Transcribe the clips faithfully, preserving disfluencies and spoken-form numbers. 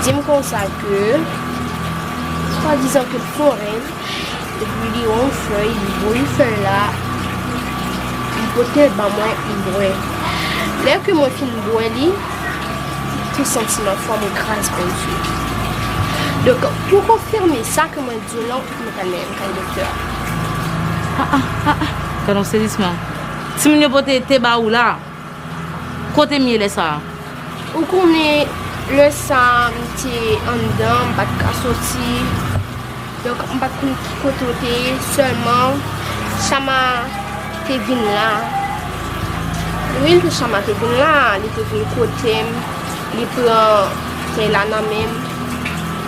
Di m konsa ke, swadizan ke l fè yon rèv, epi li wè yon fèy, li voye fèy la, li pote l ban mwen, m bwè. Lè ke mwen fin bwè li, tou santi m anfòm gras Bondye. Donk, pou konfime sa ke mwen di w la, nou pral mennen m kay doktè a. Ah, ah, ah, ah. Gad yon sezisman. Timoun yo pote te ba ou la. Kote m ye lè sa a? Ou konnen, lè sa a, m te anndan, m pa t ka soti. Donk, m pa t konn ki kote w te ye, sèlman Chama te vin la. Wi, l te Chama te vin la, li te vin kote m, li pran fèy la nan men m.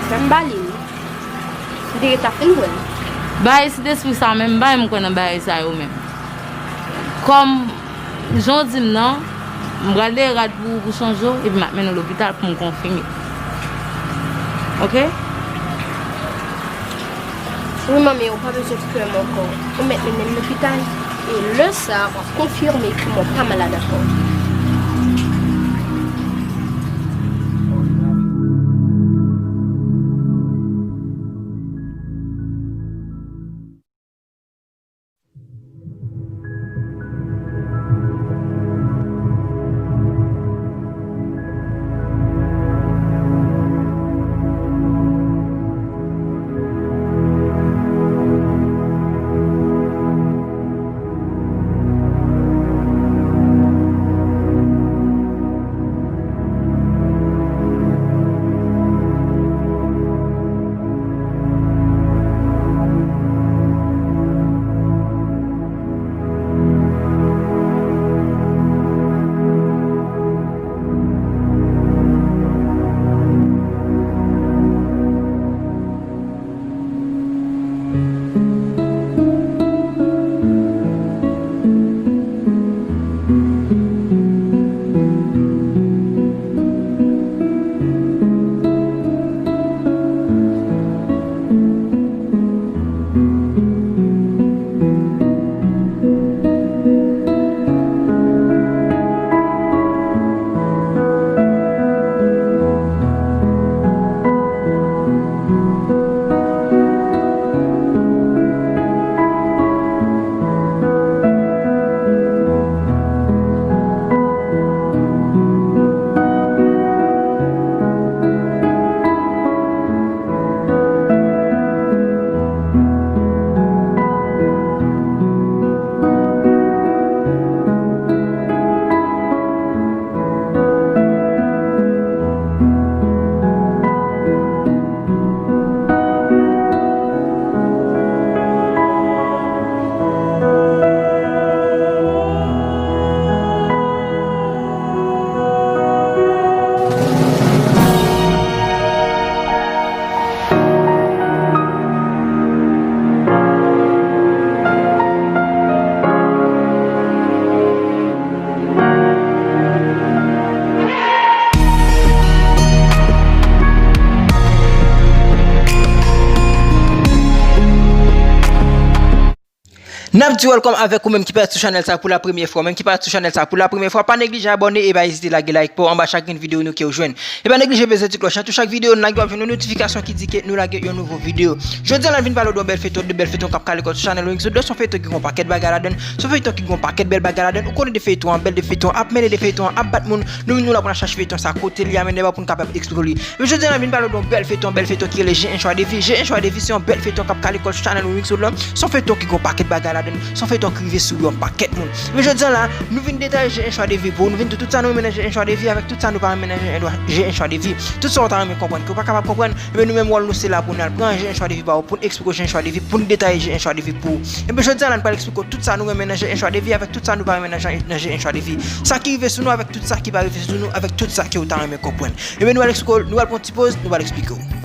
Fè m ba li l. M te gentan fin bwè l. Bagay Sentespri sa menm, m pa menm kwè nan bagay sa yo menm. Kòm jan w di m nan, m pral leye rad pou, pou chanje w, epi m ap mennen w lopital pou m konfime. Oke? Wi, manmi, ou pa bezwen pè m ankò. Ou mèt mennen m lopital. E lè sa a, w ap konfime ke mwen pa malad ankò. N ap di welcome avèk ou menm ki parèt sou chanèl sa pou la premyè fwa. Menm ki parèt sou chanèl sa pou la premyè fwa, pa neglije abòne e pa ezite lage like pa w anba chak grenn videyo nou ke w jwenn. E pa neglije peze ti klòch la, tou chak videyo n lage w ap jwenn yon notifikasyon ki di ke nou lage yon nouvo videyo. Jodi a la n vin pale w de yon bèl feyton, de bèl feyton k ap kale kò sou chanèl Wings Audio. Se yon feyton ki gon pakèt bagay ladann, se yon feyton ki gon pakèt bèl bagay ladann. Ou konnen de feyton an bèl, de feyton an ap mennen, de feyton an ap bat moun. Nou menm nou la pou n al chache feyton sa kote l ye a, men n pa pou n kapab eksplike w li. Men jodi a la vin pale w de yon bèl feyton, bèl feyton ki rele J'ai un choix de vie. J'ai un choix de vie se yon bèl feyton k ap kale kò l sou chanèl Wings Audio la. Se yon feyton ki gon pakèt bagay ladann, se yon feyton ki rive sou yon pakèt moun. Men jodi a la, nou vin detaye J'ai un choix de vie pou ou, nou vin di w tout sa nou renmen nan J'ai un choix de vie avèk tout sa nou pa renmen nan J'ai un choix de vie. Tout sa w ta renmen konprann ke w pa kapab konprann, ebyen nou menm wòl nou se la pou n al pran J'ai un choix de vie ba ou, pou n eksplike w J'ai un choix de vie, pou n detaye J'ai un choix de vie pou ou. Ebyen jodi a la, nou pral eksplike w tout sa nou renmen nan J'ai un choix de vie avèk tout sa nou pa renmen nan J'ai, nan J'ai un choix de vie. Sa ki rive sou nou avèk tout sa ki pa rive sou nou, avèk tout sa ke w ta renmen konprann. Ebyen nou al eksplike w, nou al pran yon ti poz, nou al eksplike w.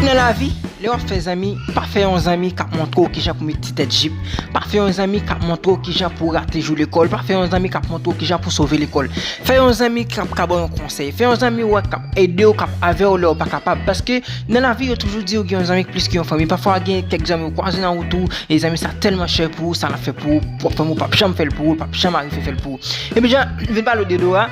Nan lavi, Lè w ap fè zanmi, pa fè yon zanmi k ap montre w kijan pou met ti tèt jip. Pa fè yon zanmi k ap montre w kijan pou rate jou lekòl. Pa fè yon zanmi k ap montre w kijan pou sove lekòl. Fè yon zanmi k ap ka ba w yon konsèy. Fè yon zanmi w wè k ap ede w, k ap avè w lè w pa kapab. Paske nan lavi, yo toujou di w gen yon zanmi k plis ke yon fanmi. Pafwa, gen kèk zanmi w kwaze nan wout ou, e zanmi sa tèlman chè pou ou, sa l ap fè pou ou, w ap fè, ou p ap janm fè l pou ou, l p ap janm arive fè l pou ou. Epi, jan, vin pale w de Dora.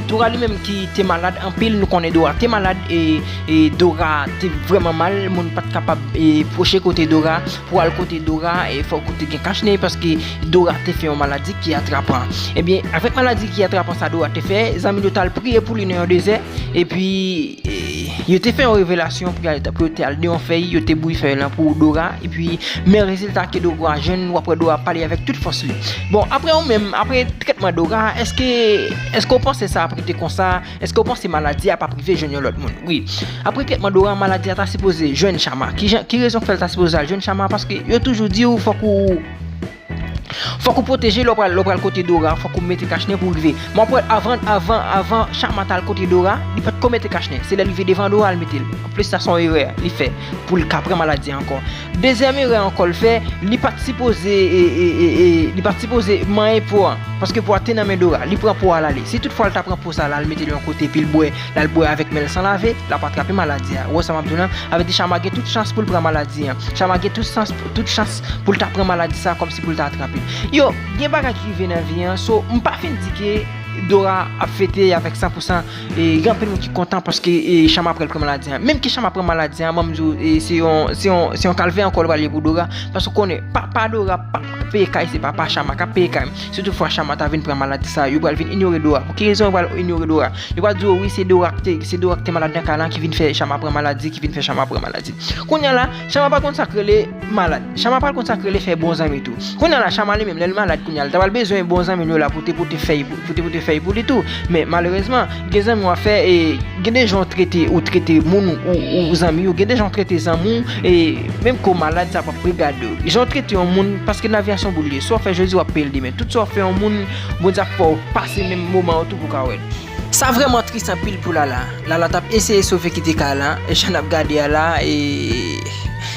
Dora li menm ki te malad anpil, nou konnen Dora te malad e, e Dora te vrèman mal, moun pa t kapab e, pwoche kote Dora, pou al kote Dora, e fòk ou te gen kachnen paske Dora te fè yon maladi ki atrapan. Ebyen, avèk maladi ki atrapan sa Dora te fè, zanmi yo t al priye pou li nan yon dezè, epi e, yo te fè yon revelasyon pou, y al- pou yo te al de yon fèy, yo te bouyi fèy lan pou Dora, epi men rezilta ke Dora jwenn, w ap wè Dora pale avèk tout fòs li. Bon, apre ou menm, apre trètman Dora, èske, èske w panse sa ap rete konsa? Èske w panse maladi a p ap rive jwenn yon lòt moun? Wi. Apre trètman Dora, maladi a ta sipoze jwenn Chama. Ki jan, ki rezon k fè l ta sipoze al jwenn Chama? Paske yo toujou di w fòk ou, fòk ou pwoteje lè w pral, lè w pral kote Dora, fòk ou mete kachnen pou w rive. Men w ap wè avan, avan, avan Chama t al kote Dora, li pa t ko mete kachnen. Se lè l rive devan Dora l mete l. Anplis, sa se yon erè li fè pou l ka pran maladi a ankò. Dezyèm erè ankò l fè, li pa t sipoze, e, e, e, e, li pa t sipoze manyen po a, paske po a te nan men Dora, li pran po a l ale. Si toutfwa l ta pran po sa la, l mete l yon kote, epi l bwè, l al bwè avèk men l san lave, l ap atrape maladi a. Ou wè sa m ap di w lan? Sa vle di Chama gen tout chans pou l pran maladi an. Chama gen tout chans, tout chans pou l ta pran maladi sa, kòmsi pou l ta atrape l. Yo, gen bagay ki rive nan vi an, so, m pa fin di ke Dora ap fete avèk san pou san, e, gen anpil moun ki kontan paske, e, Chama pral pran maladi an. Menm ke Chama pran maladi an, ban m di w, e, se yon, se yon, se yon kalvè ankò l pral ye pou Dora. Paske w konnen, papa Dora p ap peye kay, se papa Chama k ap peye kay. Si toutfwa Chama ta vin pran maladi sa, yo pral vin inyore Dora. Pou ki rezon yo pral inyore Dora? Yo pral di w, wi, se Dora ki te, se Dora ki te malad nan kay lan ki vin fè Chama pran maladi, ki vin fè Chama pran maladi. Kounye a la, Chama pa konn sa k rele malad. Chama pral konn sa k rele fè bon zanmi tou. Kounye a la, Chama li menm, lè l malad kounye a, l ta pral bezwen bon zanmi l yo la pou te pote fèy pou, pou te pote fèy pou li tou. Men malerezman, gen zanmi w ap fè, e, gen de jan w trete, ou trete moun, ou, ou zanmi w, gen de jan w trete zanmi w, e, menm ke w malad, sa p ap regade w. Jan w trete yon moun, paske lavi a se yon boul li ye. Sa w fè jodi, w ap peye l demen. Tout sa w fè yon moun, Bondye ap fè w pase menm moman yo tou pou w ka wè l. Sa vrèman tris anpil pou Lala. Lala t ap eseye sove kite kay la, e jan n ap gade a la, e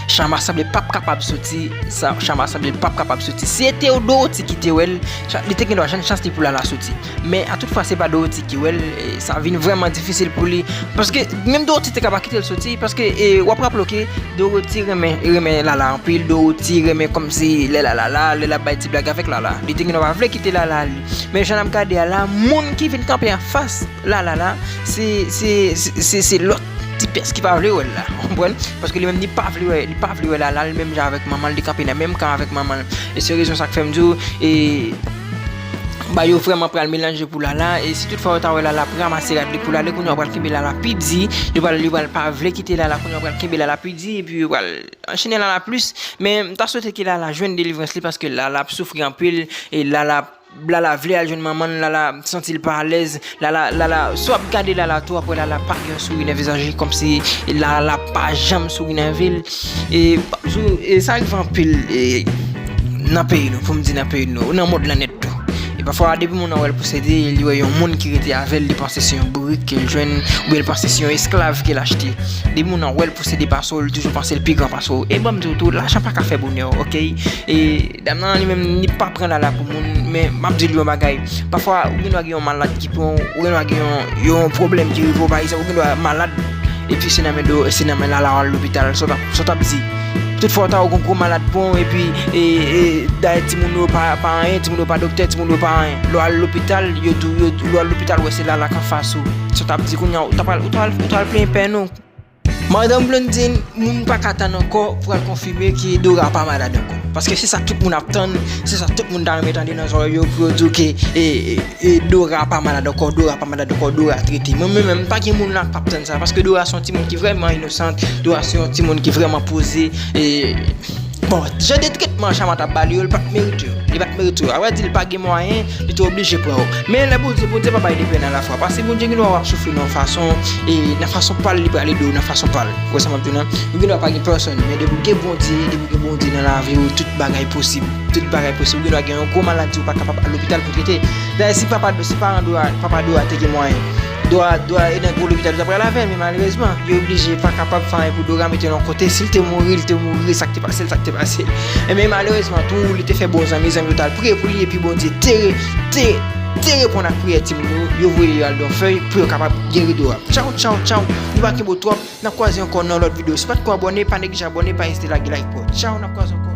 Chama sanble p ap kapab soti, sa, Chama sanble p ap kapab soti. Si se te Dorothy ki te wè l, Cha- li te gen dwa jwenn chans li pou Lala soti. Men a tout fwa se pa Dorothy ki wè l, e sa vin vrèman difisil pou li. Paske menm Dorothy te ka pa kite l soti, paske, e, w ap raple w ke Dorothy renmen, renmen Lala anpil, Dorothy renmen kòmsi lè Lala la, lè l ap bay ti blag avèk Lala. Li te gen dwa pa vle kite Lala ale. Men jan n ap gade a la, moun ki vin kanpe anfas Lala la, se, se, se, se, se lòt ti pès ki pa vle wè l la, w konprann? Paske li menm li pa vle wè, li pa vle wè Lala, li menm jan avèk manman l, li kanpe nan menm kan avèk manman l. E se rezon sa k fè m di w, e, bagay yo vrèman pral melanje pou Lala, e si tout fwa yo ta wè Lala ap ranmase rad li pou l ale, kounye a yo pral kenbe Lala pi di, yo pral, yo pral pa vle kite Lala, kounye a yo pral kenbe Lala pi di, epi yo pral anchene Lala plis, men m ta swete ke Lala jwenn delivrans li, paske Lala ap soufri anpil, e Lala ap Lala vle al jwenn manman l, Lala santi l pa alèz, Lala, Lala, si w ap gade Lala tou, w ap wè Lala pa gen yon souri nan vizaj li, kòmsi Lala pa janm souri nan vi l. E, e sa rive anpil, e, nan peyi nou, pou m di nan peyi nou, nan mond lan nèt tou. E pafwa, depi moun nan wè l posede, li wè yon moun ki rete avè l, li panse se yon bourik ke l jwenn, oubyen l panse se yon esklav ke l achte. Depi moun nan wè l posede pase w, li toujou panse l pi gran pase w. E ban m di w tou, lajan pa ka fè bonè, oke? E dam nan li menm, li pa pran Lala pou moun, men m ap di l yon bagay. Pafwa, ou gen dwa gen yon malad ki pran w, ou gen dwa gen yon, yon pwoblèm ki rive w, pa egzanp, ou gen dwa malad, epi se nan men do, se nan men Lala w al lopital, sa w t ap, sa w t ap di. Tout fwa w ta wè yon gwo malad pran w, epi, e, e, dayè timoun yo pa, pa anyen, timoun yo pa doktè, timoun yo pa anyen. Lè w al lopital, yo di w, yo, lè w al lopital, w wè se Lala k anfas ou. Sa w t ap di kounye a, ou ta pral, ou ta al, ou ta al plenyen pèn ou. Madanm Blondine, moun pa ka tann ankò pou al konfime ke Dora pa malad ankò. Paske se sa tout moun ap tann, se sa tout moun ta renmen tande nan zòrèy yo pou yo di w ke, e, e, e, Dora pa malad ankò, Dora pa malad ankò, Dora trete. Mwen menm, mwen pa gen moun la k ap tann sa, paske Dora se yon timoun ki vrèman inosant, Dora se yon timoun ki vrèman poze, e, Bon, jan de tretman Chama t ap ba li yo, li pa t merite yo. Li pa t merite yo. A vrè di, li pa gen mwayen, li te oblije pran yo. Men lè Bondye, Bondye pa bay de pèn a la fwa. Paske Bondye gen dwa w ap soufri nan yon fason, e nan fason pa l, li pral ede w nan fason pa l. Ou wè sa m ap di w lan? Ou gen dwa pa gen pèsonn, men depi w gen Bondye, depi w gen Bondye nan lavi w, tout bagay posib. Tout bagay posib. Ou gen dwa gen yon gwo maladi, ou pa kapab al lopital pou trete. Dayè, si papa, si paran Dora, papa Dora te gen mwayen, Dora, Dora e nan gwo lopital, yo ta pral avè l, men malerezman, yo oblije pa kapab fè anyen pou Dora mete l yon kote. Si l te mouri, li te mouri, sa k te pase l, sa k te pase l. E men malerezman tou, li te fè bon zanmi, zanmi yo t al priye pou li, epi Bondye te, te, te reponn ak priyè timoun yo, yo voye yo al Dòfèy pou yo kapab geri Dora. Tchaw, tchaw, tchaw, nou pa kenbe w twòp, n ap kwaze ankò nan lòt videyo. Si w pa t ko abòne, pa neglije abòne, pa ezite lage like pou. Tchaw, n ap kwaze ankò.